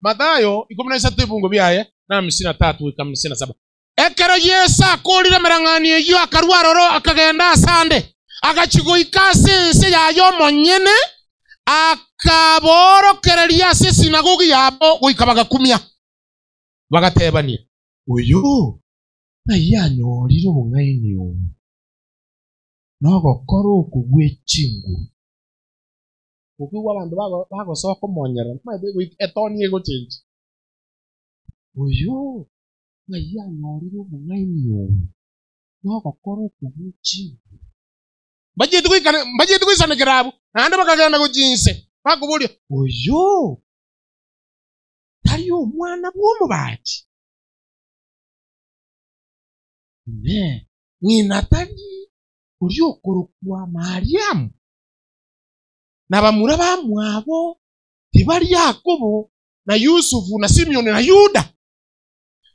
Mathayo 13 ebungo biaye na 53 goika 57. Ekero Yeso akoorire emereng'anio eyio akarua aroro akagenda asande, agachia goika ase ense yaye omonyene, akaboorokereria ase esinagogi yabo goika bagakumia, bagatebania, Oyo ng'ai anyorire obong'aini obo, na ogokora oko gwe chinguru? Gokoigwa abanto bagosoa komonyerera, omanyete goika etoni egochenchia. Oyo ng'ai anyorire obong'aini obo, na ogokora oko gwe chinguru? Mbachieti goikana, mbachieti goisanekera abwo, naende bakagenda gochia inse, bakoboria, Oyo tari omwana bw'omobaachi? Inee! Ng'ina tari oria okorokwa Mariamu, na bamura bamwabo tibari Yakobo, na Yusufu, na Simioni, na Yuda?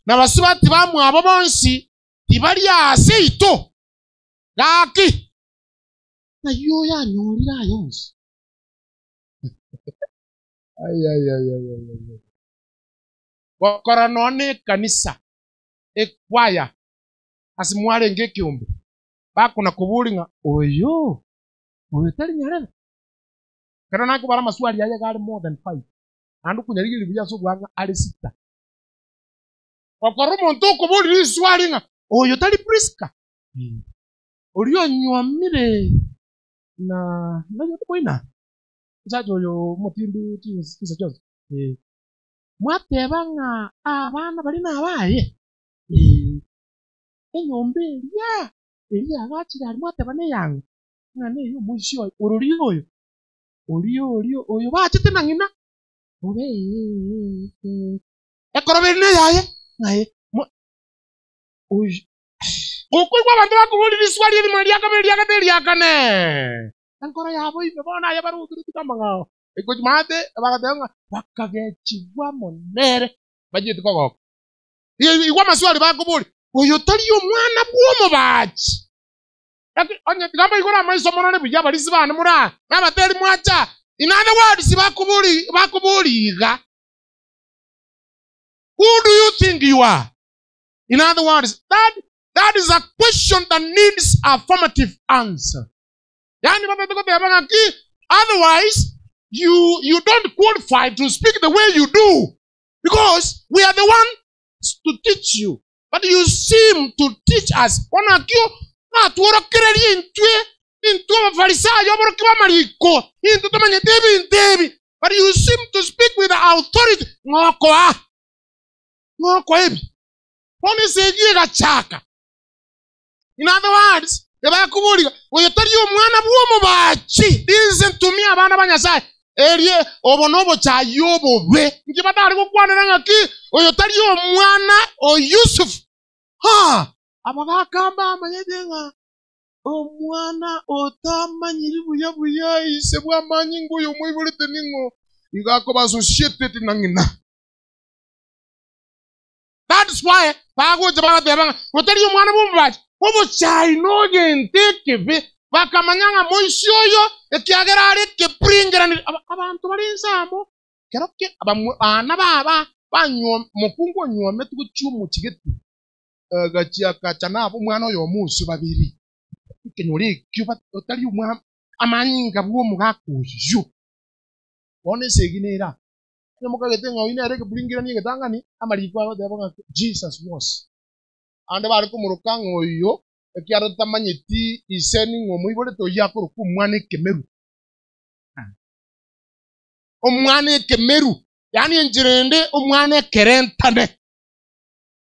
Na basubati bamwabo bonsi tibari aa seito? Gaki, ng'ai oyo anyorire aya onsi? Ayayayayayay. Gokora nonya nekanisa, ekwaya, ase mwarenge ekeombe, bakona koboria ng'a oyo, oyo tari nyarebe? Ekero nakobara amaswali aye iga are more than five, naende okonyarigereria buya ase obwang'a are sita. Gokora omonto okoboria riswali ng'a oyo tari Priska? Oria onyuomire na noyo moina? Omosacha oyo omotindi chinsa chionsi? Ee. Mwateba ng'a abana baria nabaye? Ee. Enyomba eria eria yagachire aria mwateba neyang'o? Ng'a ney'omoisia oye, ororia oyo, oria oria oyo bachete na ng'ina? Bobe ee ee. Ekoroba eri neyaye? Ng'a ee. Oyo gokoigwa abanto bakoboria riswali erimo eria kabere eria gatato eria kane, enkoro yabo ime bono aye barobire tiga amang'ao. Gochia maate bagateba ng'a bakagechigwa amo nere, bachiete kogoka. Igwa amaswali bakoboria, Oyo tari omwana bw'omobaachi? Lakini onye tiga mbaigore amaiso morore buya abarisi bane more aa, na abateri mwacha aa. In other words, bakobori bakoboria iga, Who do you think you are? In other words, that, that is a question that needs affirmative answer. Yaani batete goteba ng'aki, otherwise you, you don't qualify to speak the way you do because we are the ones to teach you but you seem to teach us. Bono nakio natworokererie intwe, intwe Abafarisayo, aborokia b'amariko, intwe tomanyete ebinto ebi, but you seem to speak with authority. Ng'okoa, ng'okoa ebi. Bono esegi egachaka. In other words, ebakoboria, oyo tari omwana bw'omobaachi, listen to me abana ba Nyasaye, erie obo nobochayi obobe. Inki batare gokwanera ng'aki oyo tari omwana o Yusufu? Ha! Abagaaka mbamanyete ng'a omwana otamanyiri buya buya ise bw'amanyinga oyo omoiborete ning'o, igo akoba associated na ng'ina. That's why bagocha bagateba ng'a gotari omwana bw'omobachi, obochai nogento ekebe, bakamanya ng'a moisia oyo ekiagera are ekepringerani abanto bare inse amo kero ke abana baba banywa mokungu onywometwe gochia omochie gete agachia akacha nabo omwana oyomo ase babere ekenyoro ekio otari omwana amanyinga bw'omogaka oyio. Bono esegi nere aa. Onye mokagete ng'a oyio nere ekeburingirani egetang'ani, amariko agoteba ng'a Jesus was. Abande bare komoroka ng'a oyo, ekiagera totamanyeti ise ning'o omoiborete, oyio akorokwa omwana ekemeru. Omwana ekemeru, yaani enchera ende omwana ekerentane.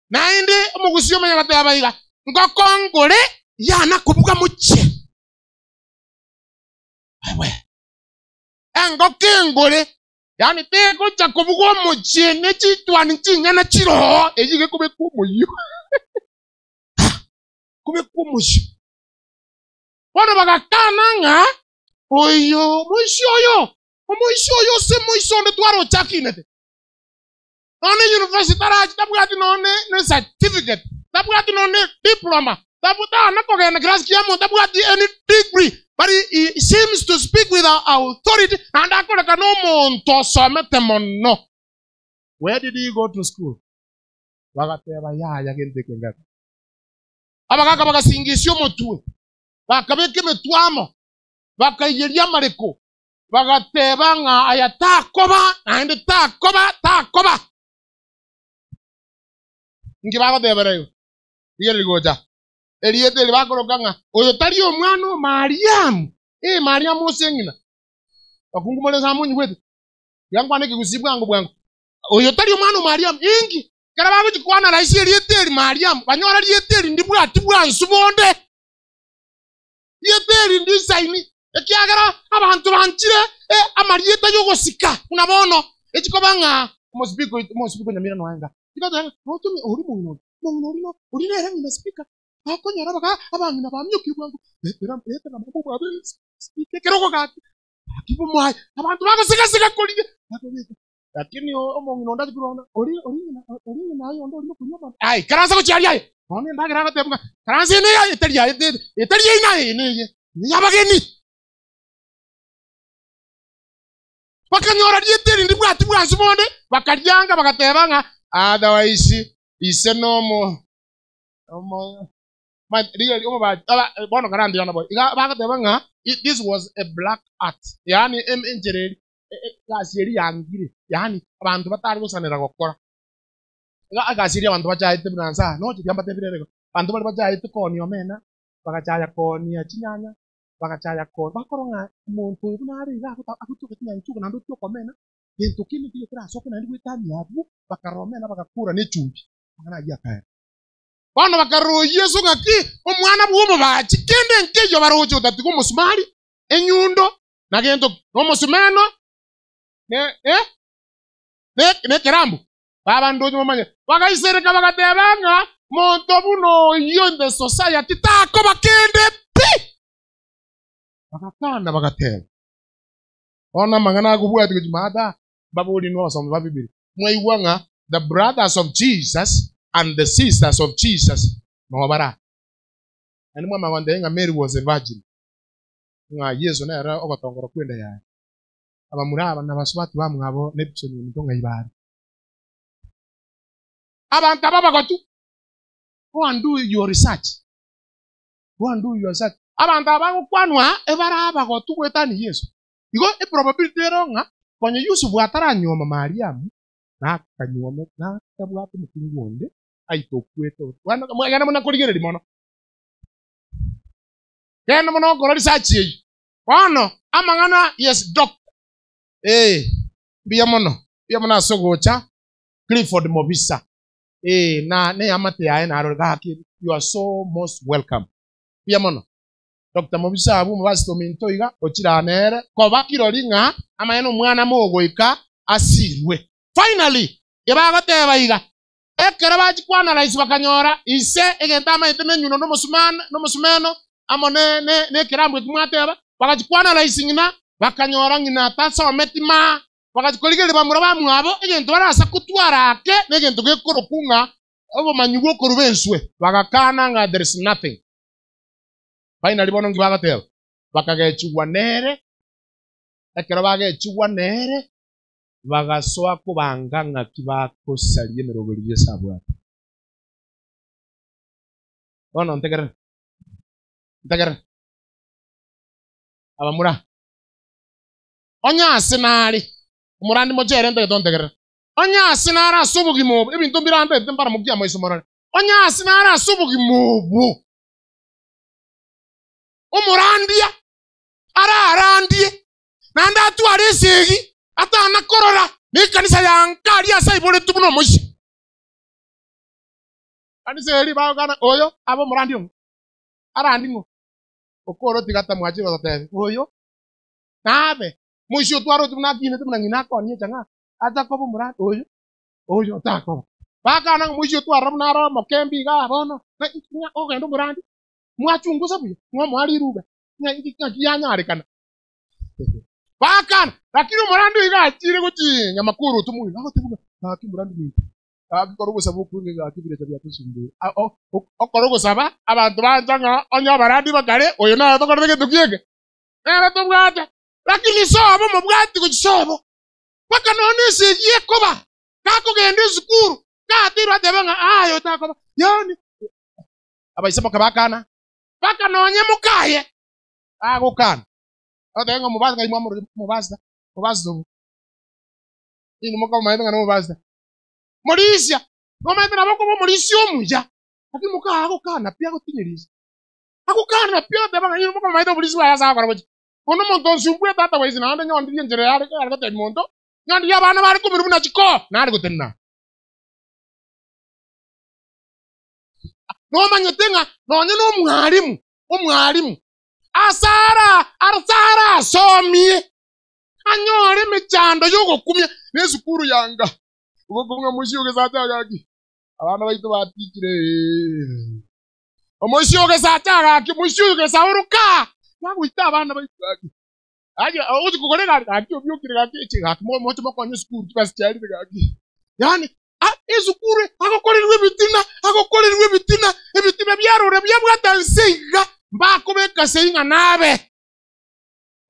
Naende omogusii omanya goteba iga, ngoko ngore yana kobuga mochie. Ewe, engoko engore Yaani tegocha kobuga omochie ne chitwani ching'ana chiroo, eyio iga ekobekwa omoyio. Kobekwa omoyio. Bono bagakana ng'a oyo omoisia oyo, omoisia oyo ase omoisia onde twaroche akinete. Nonye university tarachi tabwati nonye ne certificate, tabwati nonye diploma, tana kogenda class kia monto tabwati any degree but he seems to speak with authority naende akoreka nomonto osomete mono. Where did he go to school? Bagateba yaya gento eke ngaka. Abagaka bagasingisia omotwe, bakabeka emetwe amo, bakaiyeria amareko, bagateba ng'a aya takoba, naende takoba, takoba. Inki bagotebera igo? Rigereria gocha. Erieta eri bakoroka ng'a oyo tari omwana o Mariamu. Ee, Mariamu ose eng'ina. Bakungu more nsa monyigwete. Tiga nkwane ekegusii bwango bwango. Oyo tari omwana o Mariamu. Inki? Ekero bagochia kwana rahisi erieta eri Mariamu, banyora rieta eri ndibwati bwansu bonde. Rieta eri ndisaini, ekiagera abanto banchire eh, amarieta y'ogosika buna bono. Echikoba ng'a omosibiko oito, omosibiko Nyamira noe nga. Chigoteba ng'a notomie ori mong'ina ori, mong'ina ori no, ori nere ng'ina speaker. Bakonyora baga abang'ina bamiokire bwango, retera retera mama omwabo speaker ekerogo gaki. Gaki bomoaye, abanto bagosega-sega korigia, bakobeka. Lakini omong'ina onde ache korwana, ori ori ng'ina ori ng'ina aye onde ori okonywa amate. Aye, ikaransa gochia aria aye. Nonya endagera agoteba ng'a ikaransa eye neye etari yaye etari yaino aye eye neye ney'abageni. Bakanyora rieta eri ndibwati bwansi bonde, bakarianga bagateba ng'a otherwise ise nomo omo ma- rigereria omobachi aba bono karande yona boy iga bagoteba ng'a this was a black art yaani em- enchera eri egasi eria yangire, yaani abanto batari gosanera gokora. Iga egasi eria abanto bachaete buna nsa aa, noche tiga mbatebire ere igo, abanto baria bachaete koonia omena, bagachaya koonia chinyanya, bagachaya ko bakorora ng'a omonto oyo buna are iga agota agotoka chinyanya chioka naende otioka omena, gento kende nkeiyo kerasoke naende goetania abwo, bakarora omena bagakora na echumbi, amang'ana ayio akaera. Bono bakarora oyio Yeso ng'aki, omwana bw'omobachi, kende nkeiyo baroche otatiga omosumari, enyundo, na gento ki? Nomosumeno, ne eh, ne nekerambu. Baba ndoche momanye. Bagaisereka bagateba ng'a monto buna oyio in the society takoba kende pi. Bagakana bagateba. Bono amang'ana akobwatia gochia maata mbaborie inwe abasomi ba Biblia. Mwaigwa ng'a the brothers of Jesus and the sisters of Jesus noo bare. Naende mwamanya gontebia ng'a Mary was a virgin. ng'a Yeso nere ogotongora kw'enda yaye. Abamura aba nabasubati bamwabo n'ebisoni eminto ng'ai bare. Abanto aba abagotu, go and do your research. Go and do your research. Abanto aba bagokwanwa aa ebare abagotu goetania Yeso. Igo eprobability ero ng'a konya Yusufu ataranyuoma Mariamu, nakanyuome nakabwate omokungu onde aite okwete. Genda buna korigereria mono. Genda mono okora research eyio. Bono amang'ana yes doctor. Ee mbuya mono mbuya mono ase ogocha Clifford Mobisa ee na neamate yaye narore gaki you are so most welcome mbuya mono Doctor Mobisa abwo omobasito ominto iga ochire aa nere koba kirori ng'a amaene omwana mogoika asirwe. Finally ebagoteba iga Ekero bachia kwana-rais bakanyora ise egento amaete nenyuno nomosumeno amo nekerambu ekio mwateba. Bagachia kwana-rais ng'ina, bakanyora ng'ina tasometi maa. Bagachia korigereria bamura bamwabo egento barasa kotwara ake negento gekorokwa ng'a obomanyi bw'okoruba enswe. Bagakana ng'a there is nothing. Finally bono nki bagoteba? Bakagechigwa nere. Ekero bagechigwa nere, bagasoa kobanga ng'aki bagosaria emeroberio Yeso abwate. Bono ntegerere, ntegerere, abamura, onye ase nare, omorandi mochere ntagete ontegerere, onye ase nare ase obogima obo, ebinto mbirandete mbaramokie amaiso morore, onye ase nare ase obogima obo, omorandia ararandie naende atware esegi atana korora nekanisa ya nka aria ase aiboretwe buna omoisia. Kanisa eri bagokana oyo abe omorandi ong'o? Arandi ng'o? Okoro tiga tamwachire gototebi oyo nabe moisia otwarotwe buna akinete buna ng'ina akonia echang'aa atakoba omorandi oyo oyo otakoba. Bakana ng'a moisia otwarora buna are omokembi igaa bono ng'a ogende omorandi mwachungusa buya ng'a omoa rirube ng'a ng'aki yanyarekana. Bakana, lakini omorandi oyo iga achire gochia nyamakoro otomoino, agoteba ng'a gaki omorandi ominto, gaki kora ogosaba okwenge gaki ebirecha biatosumbire. A- o- o- Okora ogosaba, abanto bancha ng'a onye abarandi bakare, oyo naye tokorete gento ki'eke, nere tobwate. Lakini sobo mobwati gochia sobo, mpaka nonya esegi ekoba. Gakogenda esukuru, gateirwe atebe ng'a aye otakoba, yaani abaise moka bakana, mpaka nonye mokaye agokana. Otebe ng'a omobasi ng'ai mwamoroche omobasta, omobasta obo. Inwe mokamanyete ng'a nomobasta. Morisia, nomanyete nabo okoba omorisia omuya, lakini mokaye agokana pi agotinyerisia. Agokana pi oteba ng'a inwe mokamanyete oborisia bwaye ase agokora gochia. Bono omonto onsumbue tata bwa ise naende nyondirie enchera yare are gotebia monto, nyondirie abana bare komerwa buna chikoo, nare gotenena. Nomanyete ng'a nonye nomwalimu, omwalimu, ase ara ase arasomie, anyore emechando y'ogokumia na esukuru yanga. Ogokong'a omoisia ogesacha agaki, abana baito batichire. Omoisia ogesacha agaki, omoisia oyo gesaoro kaa, bagoita abana baito gaki. Aye ogochi kogora egari gaki obiokire gaki echi gaki moche mokonye esukuru chibesa chiarire gaki. Yaani a esukuru agokorerwa ebitina, agokorerwa ebitina, ebitina biarora biabwata nse iga, mbakobeka sei ng'a nabe.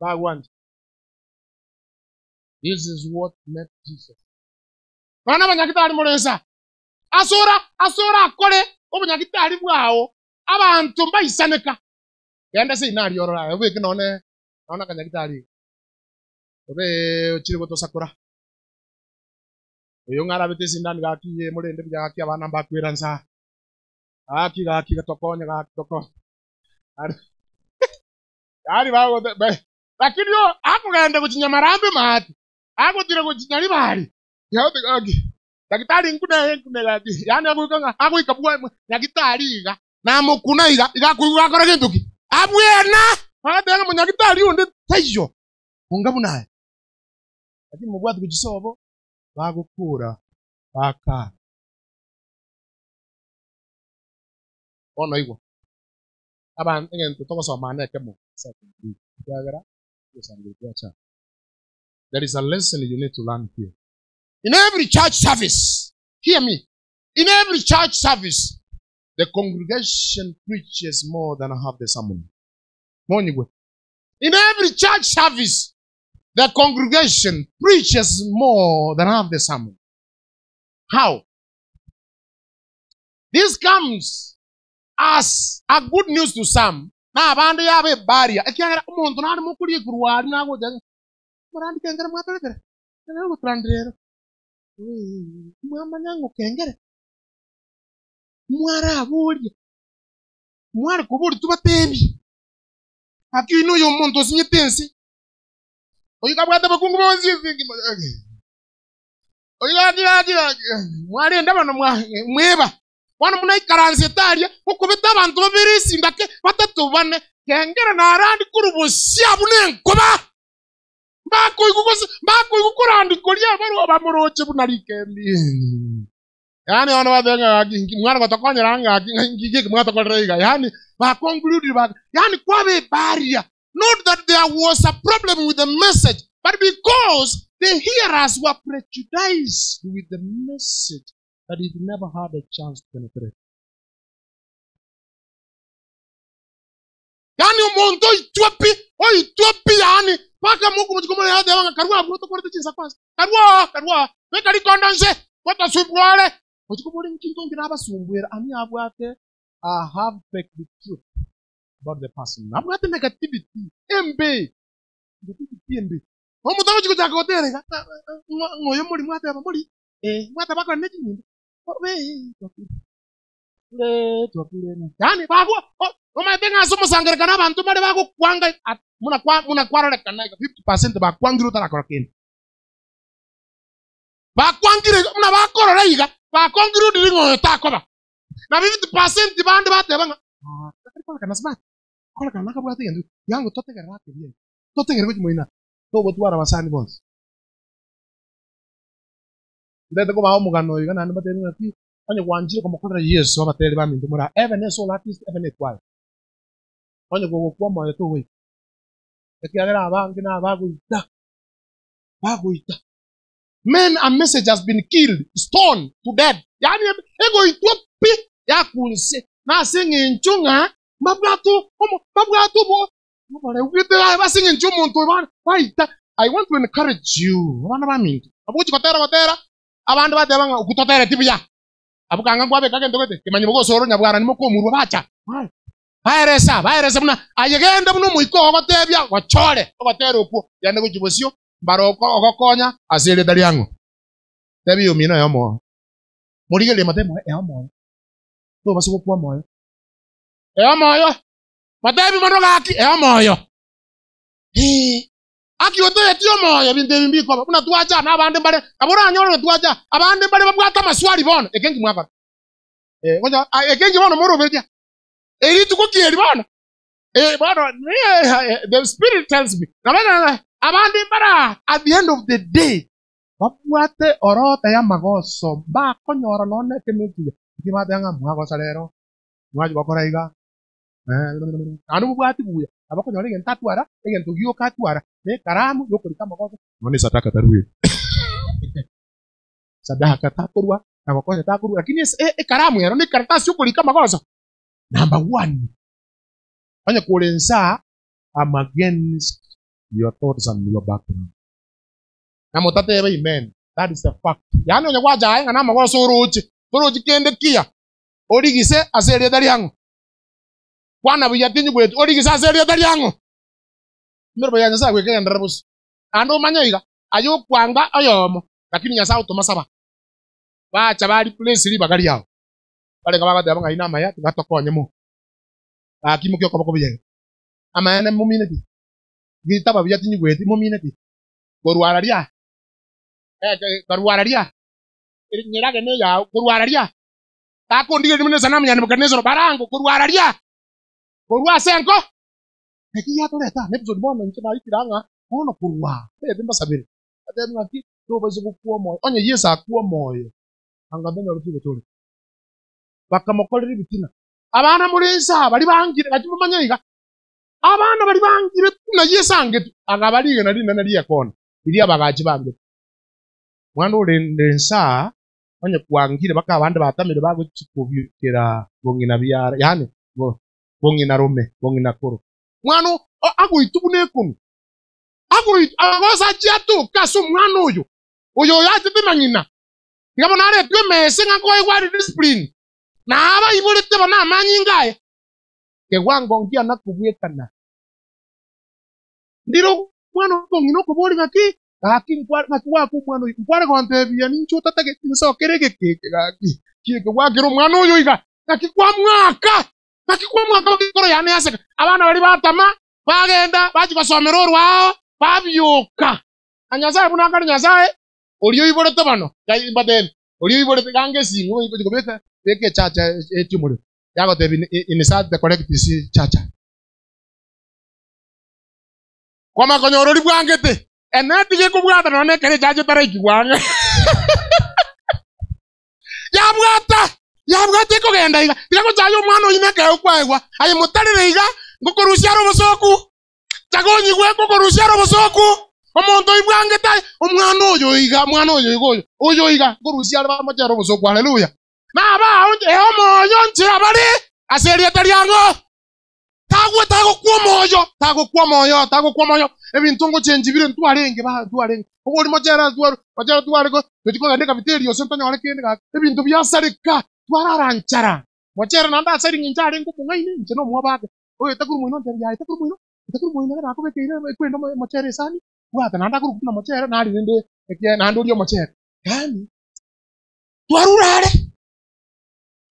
Bagwancha. This is what met Jesus. Nonya abanyagitari more nsa, ase ora ase orakore obonyagitari bwao, abanto mbaisaneka. Genda ase inari orore aye obeke nonye nonye akanyagitari iga. Obe ochire gotosakora. Oyo ng'a arabete esindani gaki iye morende buya gaki abana mbakwera nsa. Gaki gaki tokonye gaki tokonye. Yaani bagote be lakini o akogenda gochia Nyamarambe maate, agotira gochia Nyaribari, yaani gaki Daktari nkune nkune gaki, yaani agoika ng'a agoika bwa nyagitari iga, namokuna iga, iga akoigwa gakora gento ki? Abwena! Agateba ng'a monyagitari onde taiyo onga buna aye. Lakini mobwati gochia sobo, bagokora bakana. Bono igwa, aba egento togosoma nekemo ase ekenyoro ekiagera ogosangereria gwacha. There is a lesson you need to learn here. In every church service, hear me, in every church service, the congregation preaches more than half the sermon. Monyigwe. In every church service, the congregation preaches more than half the sermon. How? This comes as a good news to some, na abande yaba ebaria, ekiagera omonto nare mokoria ekorwa aria nagocha ng'a morandike nkere mwatoretera, nere ogoturandera ero. Mwamanya ng'a okengere, mwaraboria, mware koboria tobatebi, gaki oyio noyo omonto osinyete ense, oyio kabwate abakungu bonsi ense engima gaki, oyio gaki gaki gaki, mwarenda bono mwa mweba. Bono buna aikaransete aria, okobeta abanto babere esindake, batato bane, kengera narandi korwa bosio buna enkoba. Mbakoigwa gose mbakoigwa korandi koria barwa bamoroche buna rikembi. Yaani bono batebe ng'a gaki nki mwana gotokonyera ng'a gaki ng'a nki geki mwatokorera iga. Yaani ba conclude ba yaani kwaba ebarrier. Not that there was a problem with the message, but because the hearers were prejudiced with the message that it never had a chance to penetrate. Yaani omonto oitwa pi, oitwa pi yaani mpaka mokomochia komorera yateba ng'a karue abwo tokorete chinsa kwanza, karue oo, karue oo, beka rikondo nse, gotasumbua ore. Ochia kobora inki inki nabasumbuera, ani abwate a half baked truth about the person. Nabwate negativity embe, negativity embe. Omonto agochia gochaka gotera iga, ng'a ng'a ng'a oyo mori mwateba mori, eh, mwateba akore ne chinyimbo, obe twakure. Twakure, twakure. Yaani bagwa, o- omanyete ng'a ase omosangererekano abanto mbare bagokwanga at- buna kwa buna kwarorekana iga 50% bakwangire otarakora kende. Bakwangire iga buna bakorora iga, bakongire odire ng'a oyo takoba. Na 50% bande bateba ng'a ah, tari korekana smart, korekana nakabwate egento, yango totegerere ake buya iga, totegerere gochia moino aa, togotwara abasani bonsi. Ndete kobaa omogano oyo iga naende mbatebi ng'aki, onye gwanchire komokorera Yeso abateri baminto more aa, ebe ne soul artist, ebe ne choir. Onye gogokwa omoyo togoika, ekiagera abange nabagoita, bagoita. Men a message has been killed, stoned to death, yaani egoitwa pi yakunse nase eng'encho ng'a mbabwate omo mbabwate obo oboreu gete ase eng'encho omonto oyo baita. I want to encourage you abana baminto, nabo ogochi gotera gotera. Abande bateba ng'a okwo totereti buya. Abwo kanga nkwabeka gento gete, kemanyi bogosoro nyabwarani mokomurwa bacha. Baeresa, baeresa buna aye genda buna omoika oo ogotebia, gochore ogotera okwo, genda gochia bosio, mbare ogokonya ase erieta riang'o. Tebia omino ee omoyo. Morigererie motebie moyo ee omoyo. Tobasa gokwa omoyo. Ee omoyo. Motebie mono gaki ee omoyo. Ee. Aki otoeti omoyo ebinto ebi mbikoba buna twacha na abande mbare nabo oranyore ng'a twacha abande mbare babwate amaswali bono eke nki mwakora eh gocha ah, eke nki bono moroberia erituko ki eri bono eh bono eh, the spirit tells me nabo ng'a abande mbara at the end of the day babwate orota y'amagoso mbakonyora nonye ekemo ekiya nki bateba ng'a mwagosa rero mwachi gokora iga Naende obobwati buya, nabo okonyora egento atwara, egento gioka atwara, na ekaramu yokorika amagoso, nonya na esadaka tarueti. Sadaka takorua, na gokonya takorua, lakini ase ekaramu ero na ekaratasi yokorika amagoso, number one. Onye kore nsa, I'm against your thoughts and your background. Na motatebe amen, that is the fact. Yaani onye gwacha aye ng'a namagoso oroche, torochi kende kiya, origise ase erieta riang'o. Kwana buya tinyigweti, origise ase erieta riang'o. Emeremo ya Nyasae goika egenderere bosio. Naende omanye iga, aye okwanga oyomo, lakini Nyasae otoma saba. Bacha ba replace ribaga riao. Barenge bagoteba ng'a inwe amaya tiga tokonye mo. Gaki imokia okoboko buya iga. Amaene momineti? Gitaba buya tinyigweti, momineti? Korwara ria, korwara ria, nyerage neyao, korwara ria. Takondigereria buna esanamu ya Nebukadinesaro, barango korwa araria, korwa ase enko. Eki giatoreta aa nepisodi bono inche naikire ang'a bono korwa aa, ntagete mbasabere, mbatebie ng'aki tobaisa gokwa omoyo, onye Yeso akwa omoyo, anga ntonyoreti ogotooreka. Bakamokorera ebitina. Abana more inse aa baria bangire, gaki momanye iga, abana baria bangire buna Yeso angetwe, akaba rigena rinene ri'ekona riria abagachi bangetwe. Mwana orende inse aa, onye kwangire baka abande batamire bagochia kobiokera bong'ina biara, yaani bong'ina rome, bong'ina koro. Mwana agoitwa buna ekonu, agoitwa, amagoso achie atoke ase omwana oyo, oyo oyachete na ng'ina. Tiga bono aretwe emesa ng'a nkoegwa are discipline, na abaiborete bono amanyinga aye. Kewango nkiana kobwekana. Ndire omwana okong'ina okoboria ng'aki, Gaki ng'aki gwakwa omwana oyo, nkware gontebia ninche otatageti nsokere egeka eke gaki, kieke gwakera omwana oyo iga, ng'aki kwamwaka, ng'aki kwamwaka baka enkoro yane yaseka. Abana baria batama, bagenda, bachia gosomera orwao, babioka. Na Nyasae buna akare Nyasae, oria oiborete bono, mbatebi, oria oiborete ganga esimi ogochia kobeka, beka echacha etie omorero, yagotebia insert the correct chacha. Kwamanya konyora oria bwangete, eneti gekobwata nonya nekero echache etaraikigwa ang'e. Yabwata, yabwata ekogenda iga. Tiga gochaya omwana oyio nekeegwa kwaegwa. Aye motarere iga, ngokorusia are obosoku. Chaga onyigwe, ngokorusia are obosoku. Omonto oyio bwangete aye, omwana oyo iga, omwana oyo iga oyo, oyo iga, nkorusia are bamochere obosoku. Haleluya. Nabao, ee omoyo nchera bare ase erieta riang'o. Tagwe tagokwa omoyo, tagokwa omoyo, tagokwa omoyo. Ebinto ngochenji bire ntwarenge ba ntwarenge. Obori mochere tware mochere tware ko tochi kogenda ekafeteria gose ntonyore kende gaki. Ebinto biasareka, twarara nchara. Mochere naende ase ring'encho arenge omong'aini, inche na omwabo ake. Oyo takuru moino ontebia yaya takuru moino, takuru moino ekero nakobekeire ekwenda mochere esani, bwata naende akorokwa buna mochere nari rende ekiagera naende orie omochere. Yaani twarure are,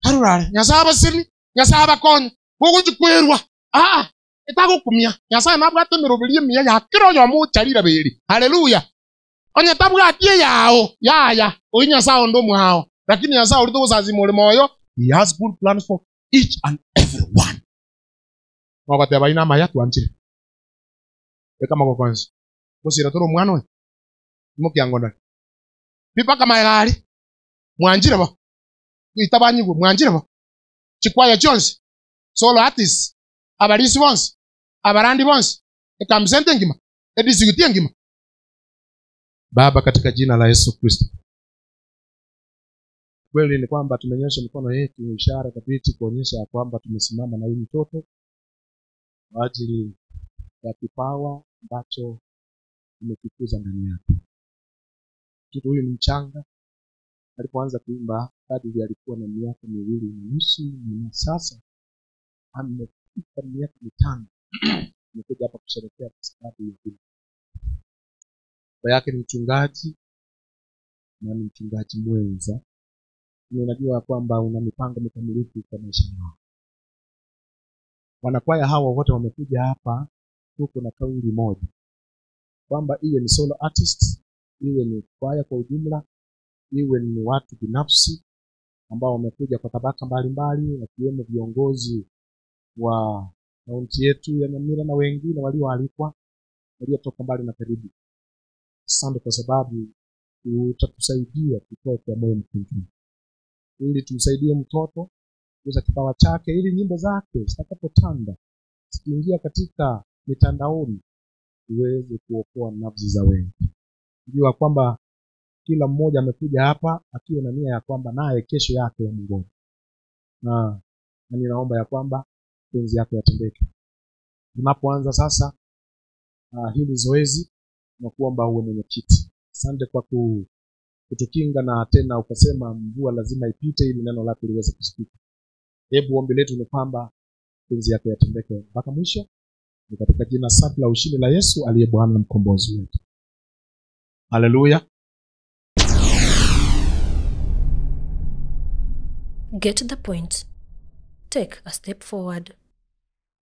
twarure are. Nyasae abasemi, Nyasae abakonye. Bogochia kwerwa, aa, etagokumia. Nyasae nabwate emeroberi emiya ya kera oyomo ocha riraba eri. Haleluya! Onye tabwati eyao, yaya, oyio Nyasae onde omwao. Lakini Nyasae oria togosasima ore moyo, he has good plans for each and every one. Mogoteba ayio namaya, twanchire. Beka amaboko onsi. Gosira tore omwana oyo, imokia ngondore. Pi mpaka magega aria. Mwanchire bo? Itabanyigwe, mwanchire bo? Chikwaya chionsi, solo artists, abarisi bonsi, abarandi bonsi, ekambi center engima, edistrikiti engima. Baba, katika jina la Yesu Kristo, kweli ni kwamba tumenyosha mikono yetu ishara thabiti kuonyesha ya kwamba tumesimama na huyu mtoto kwa ajili ya kipawa ambacho umekikuza ndani yake. Mtoto huyu ni mchanga, Alipoanza kuimba kadiri alikuwa na miaka miwili na nusu, na sasa amefika miaka mitano. Amekuja hapa kusherehekea kwa sababu ya hili. Baba yake ni mchungaji na ni mchungaji mwenza. Ni unajua kwamba una mipango mikamilifu kwa maisha yao. Wanakwaya hawa wote wamekuja hapa, tuko na kauli moja kwamba iwe ni solo artist, iwe ni kwaya kwa ujumla, iwe ni watu binafsi ambao wamekuja kwa tabaka mbalimbali, wakiwemo viongozi wa kaunti yetu ya Nyamira na wengine walioalikwa, waliotoka mbali na karibu. Asante kwa sababu utatusaidia tutoe kwa moyo mkunjufu, ili tumsaidie mtoto kuuza kipawa chake, ili nyimbo zake zitakapotanda zikiingia katika mitandaoni iweze kuokoa nafsi za wengi. Jua kwamba kila mmoja amekuja hapa akiwa na nia ya kwamba naye kesho yake ya mngoja, na ninaomba ya kwamba penzi yako yatendeke. Tunapoanza sasa hili zoezi, na kuomba uwe mwenyekiti. Asante kwa kutukinga na tena ukasema mvua lazima ipite ili neno lako liweze kusikika. Hebu ombi letu ni kwamba penzi yako yatendeke mpaka mwisho. Ni katika jina safi la ushindi la Yesu aliye Bwana na mkombozi wetu. Haleluya. Get the point. Take a step forward.